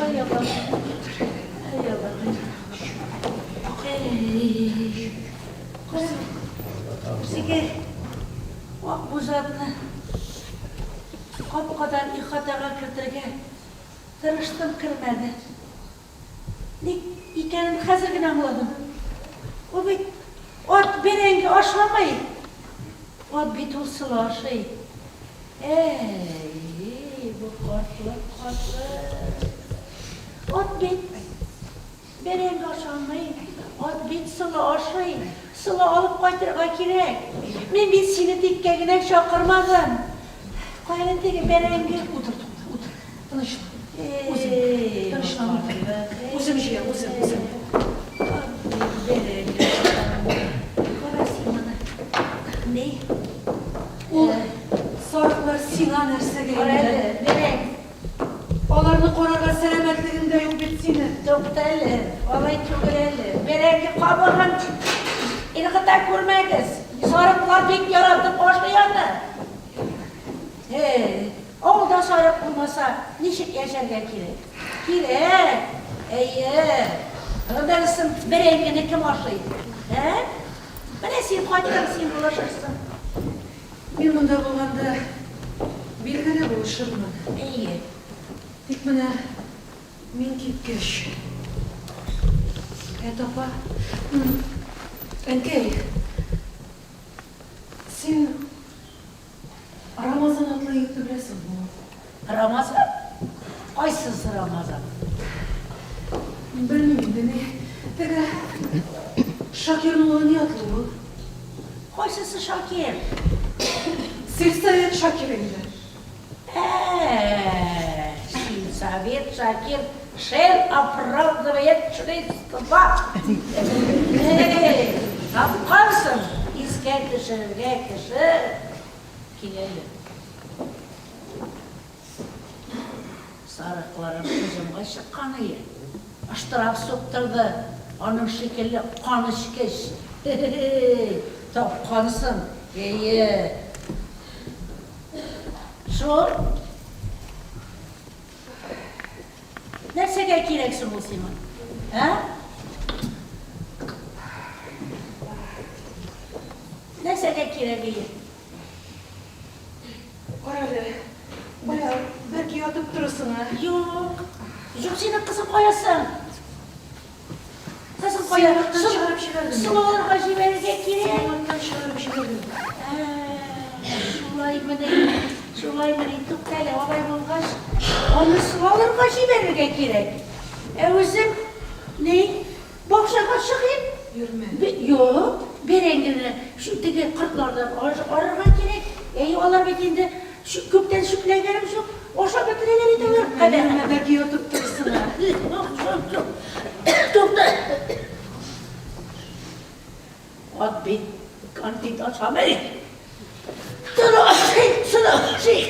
Ай, Аллам. Ай, Аллам. Эй. Кара, теге ак бузатны капкадан ихатага кертергә тырыштым, кермәде. Ник икәнен хәзер генә аңладым. Ул бит ат бәрәңге ашамый. Ат бит ул солы ашый. Әй, бу картлык, картлык. Ат бит бәрәңге ашамый, ат бит солы ашый. Солы алып кайтырга кирәк. Мин бит сине тиккә генә чакырмадым. Кая теге бәрәңге? Утыр, тукта, утыр. Тынычлан. Үзем. Тынычлан, утыр. Үзем җыям, үзем, үзем. Кара син моны. Ни? Ул сарыклар сиңа нәрсәгә Кара инде? әле, бәрәң. Аларны карарга сәламәтлегең дә юк бит синең. Тукта әле, алай түгел әле. Бәрәңге кабыгын ыргыта күрмәгез. Сарыклар бик яратып ашый аны. Һе, авылда сарык булмаса, ничек яшәргә кирәк? Кирәк! Әйе. Аннан соң бәрәңгене кем ашый? Ә? Менә син кайттың, син булышырсың. Мин монда булганда, билгеле булышырмын. Әйе. Тик менә мин киткәч. Әт апа, әнкәй, син Рамазан атлы егетне беләсеңме? Рамазан? Кайсысы Рамазан? Белмим инде, ни. Теге Шакирның улы ни атлы ул? Кайсысы Шакир? Сельсовет Шакир инде. Ә, сельсовет Шакир шел оправдывает членство. Эй, тапкансың, искә төшерергә кеше кил әле. Сарыкларым һөҗүмгә чыккан ие. Штраф суктырды, аның шикелле канечкеч. Хе-хе-хе, тапкансың, әйе. Шул. Нәрсәгә кирәк соң ул сиңа? Ә? Нәрсәгә кирәк ие? Карале, бая бәлки ятып торырсың, ә? Юк. Юк, синең кызың кая соң? Кызың кая? Син чыгарып җибәрдең. Сылуларга җибәрергә кирәк. Син чыгарып җибәрдең. Шулаймыни, шулаймыни, туктале, алай булгач, аны сылаларга җибәрергә кирәк. Ә үзем, ни, бакчага чыгыйм. Йөрмә. Юк, бәрәңгене шу теге кортлардан арырга кирәк. Әй, алар бит инде күптән чүпләгәнем юк, ашап бетерәләр инде алар. Йөрмә, бәлки ятып торырсың, ә? Юк, юк, юк. Тукта. Ат бит конфет ашамый. Тора ашый, сыра ашый.